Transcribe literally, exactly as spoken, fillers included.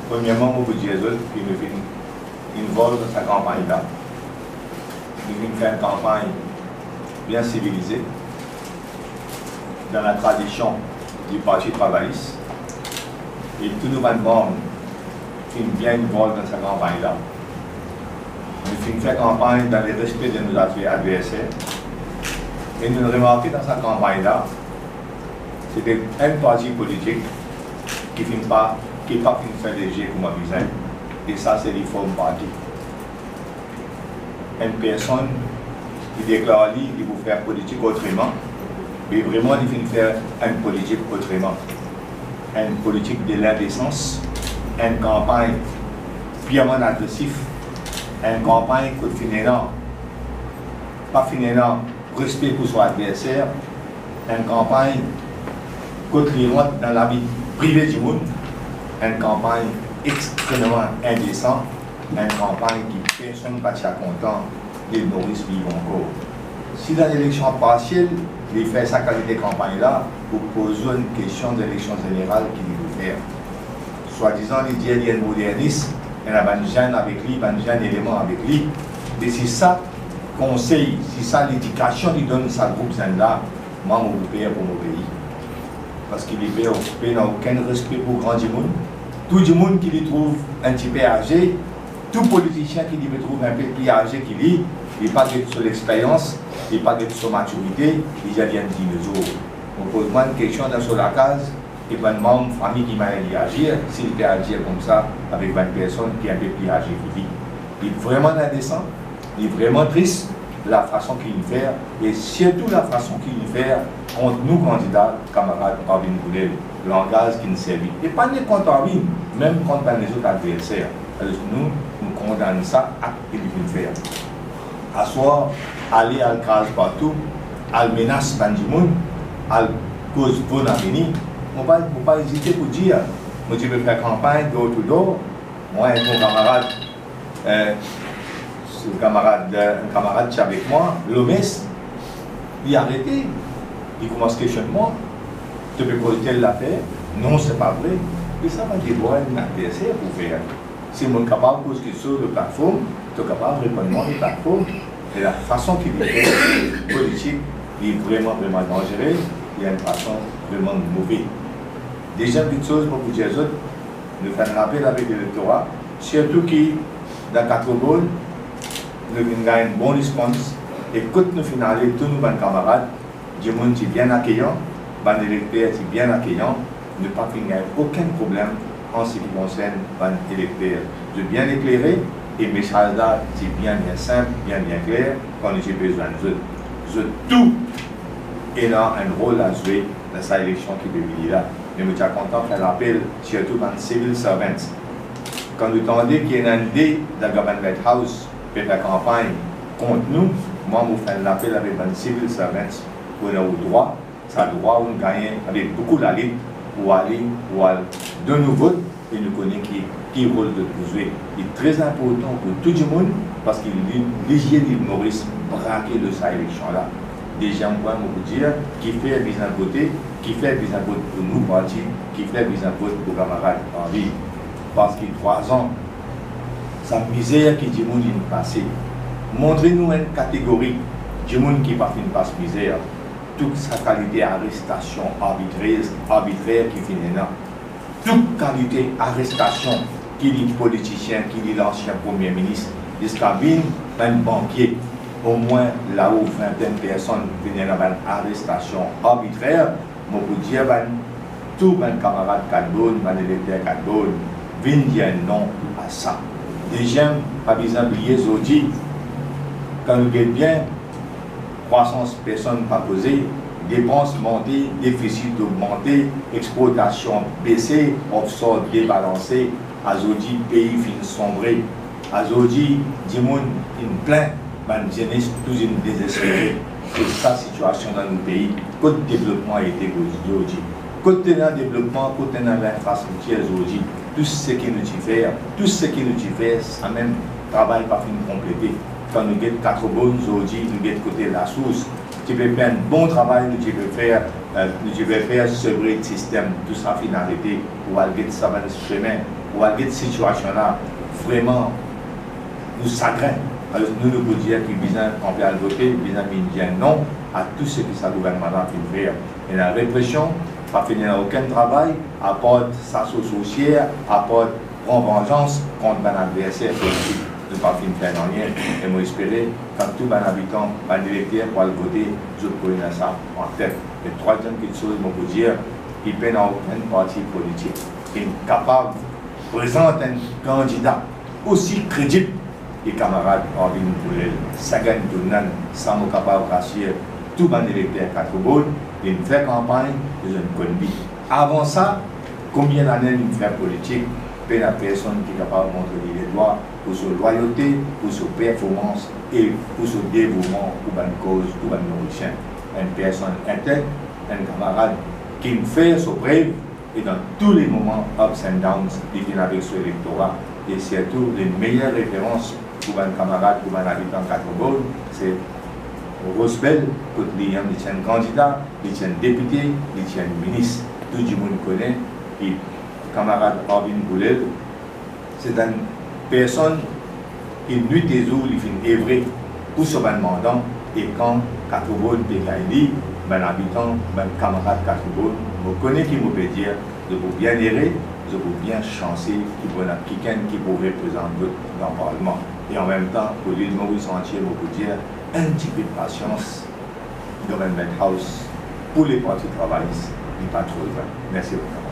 Premierman, mo pou dir zot ki nou finn involve dan sa kanpagn la. Nou finn fer enn kanpagn bien sivilize, dan la tradision di Parti Travayis, e tou nou bann manm finn bien involve dan sa kanpagn la. Nou finn fer kanpagn dan lerespe de nou adver-, adverser, e nou remarke dan sa kanpagn la, se te enn parti politik ki finn pa, ki pa finn fer lezie kouma bizin, e sa se Reform Party. Enn personn ki deklar li, li pou fer politik otreman, me vreman li finn fer enn politik otreman. Enn politik de lindesans, enn kanpagn pirman agresif, enn kanpagn kot finn ena, pa finn ena respe pou so adverser, enn kanpagn kot li rant dan lavi prive dimoun, enn kanpagn extrememan indesan, enn kanpagn ki personn pa ti a kontan Lil Moris viv ankor. Si dan eleksion parsiel, li fer sa kalite kanpagn la, pou poz ou enn kestion dan eleksion zeneral ki li pou fer. Swadizan li dir li enn modernis, ena bann zenn avek li, bann zenn eleman avek li, me si sa konsey, si sa ledikasion li donn sa group zenn la, mwa mo pou per pou mo pei. Parski li pe, pena okenn respe pou gran dimoun. Tou dimoun ki li trouv enn tipe aze, tou politisien ki li pe trouv enn pe pli aze ki li, li pa get so lexperyans, li pa get so matirite, li dir li enn dinozour. Mo poz mwa enn kestion dan so lakaz, e bann manm fami ki manier li azir, si li pe azir koumsa avek bann personn ki enn pe pli aze ki li. Li vreman indesan, li vreman tris, lafason ki li fer, e sirtou lafason ki li fer kont nou kandida, kamarad Arvin Kounel, langaz ki li servi. E pa nek kont Arvin, mem kont bann lezot adverser. Alor nou, nou kondann sa akt ki li finn fer. Aswar, ale al kraz partou, al menas bann dimoun, al koz bon avini, mo pa, mo pa ezite pou dir, mo ti pe fer kanpagn door to door, mwa enn bon kamarad, eh, se kamarad, eh, enn kamarad ti avek mwa, Lomes, li arete, li koumans kestionn mwa, to pe koz tel zafer, non, se pa vre. E sa pa devwar enn adverser pou fer. Si mo kapav koz kiksoz lor platform, to kapav reponn mwa lor platform. E lafason ki li fer politik, li vreman, vreman danzere, li enn fason vreman move. Deziem kiksoz mo pou dir zot, nou fer enn lapel avek lelektora, sirtou ki dan Katreborn, nou finn gagn enn bon response, e kot nou finn ale, tou nou bann kamarad, dimoun ti bien akeyan, bann elekter ti bien akeyan, nou pa finn gagn okenn problem an se ki konsern bann elekter. Zot bien eklere e mesaz la ti bien, bien sinp, bien, bien kler kan nou ti pe zwenn zot. Zot tou ena enn rol a zwe dan sa eleksion ki pe vini la. Me mo ti a kontan fer lapel, sirtou bann civil servants. Kan nou tande ki ena enn de dan Government House pe fer kanpagn kont nou, mwa mo fer enn lapel avek bann civil servants, ou ena ou drwa, sa drwa ou'nn gagne avek boukou lalit, ou ale, ou al donn ou vot, e nou kone ki, ki rol zot pou zwe. Li tre inportan pou tou dimoun, parski li, lizie Lil Moris brake lor sa eleksion la. Deziem pwin mo pou dir, kifer bizin vote, kifer bizin vot pou nou parti, kifer bizin vot pou kamarad Arvin. Parski trwa-z-an, sa mizer ki dimoun inn pase. Montre nou enn kategori dimoun ki pa finn pas mizer. Tou sa kalite arestasion arbitre, arbitrer ki finn ena. Tou kalite arestasion, ki li politisien, ki li lansien premie minis, ziska vinn bann bankie, omwin lao vintenn personn finn ena bann arestasion arbitrer. Mo pou dir bann, tou bann kamarad Katborn, bann elekter Katborn, vinn dir non a sa. Deziem, pa bizin bliye zordi, kan nou get bien, krwasans personn pa koze, depans monte, defisit ogmante, exportasion bese, offshore debalanse, azordi pei finn sonbre. Azordi dimoun inn plin, bann zenes tou inn dezespere. Se sa sitiasion dan nou pei. Kot devlopman ete zordi? Kot ena devlopman, kot ena linfrastriktir zordi? Tou seki nou ti fer, tou seki nou ti fer, samem travay pa finn konplete. Kan nou get Katborn zordi, nou get kote Lasours, ti pe fer enn bon travay, nou ti pe fer, eh, nou ti pe fer sewerage system, tou sa finn arete. Ou al get sa bann semin, Pou al get sitiasion la, vreman, nou sagrin. Alor, nou, nou pou dir ki bizin, kan pe al vote, bizin vinn dir non a tou seki sa gouvernman la finn fer. Ena represion, pa finn ena okenn travay, apar sas osorsier, apar pran vanzans kont bann adverser politik. Nou pa finn fer nanye, e mo espere kan tou bann abitan, bann elekter pou al vote, zot pou ena sa an tet. E trwaziem kiksoz mo pou dir, ki pena okenn parti politik ki kapav prezant enn kandida osi kredib ki kamarad Arvin Boolell. Sa gagn tou bann, sa mo kapav rasir tou bann elekter Quatre Bornes, linn fer kanpagn, zot konn li. Avan sa, konbien lane linn fer politik, pena personn ki kapav montre li ledwa pou so lwayote, pou so performans e pou so devouman pou bann koz, pou bann Morisien. Enn personn integ, enn kamarad ki finn fer so prev, e dan tou le moman ups and downs, li finn avek so elektora. E sirtou, le meyer referans pou bann kamarad, pou bann abitan Quatre Bornes, se Rose Belle, kot li mem li ti enn kandida, li ti enn depite, li ti enn minis. Tou dimoun kone ki kamarad Arvin Boolell, se enn personn ki nwit e zour li finn evre pou so bann manda, e kan Quatre Bornes pe gagn li, bann abitan, bann kamarad Quatre Bornes, mo kone ki mo pe dir, zot pou bien ere, zot pou bien sanse ki pou ena kikenn ki pou reprezant zot dan parlman. E anmemtan, pou Lil Moris antie, mo pou dir, enn tipe pasians, Government House, pou le Parti Travayis, li pa tro lwin. Mersi boukou.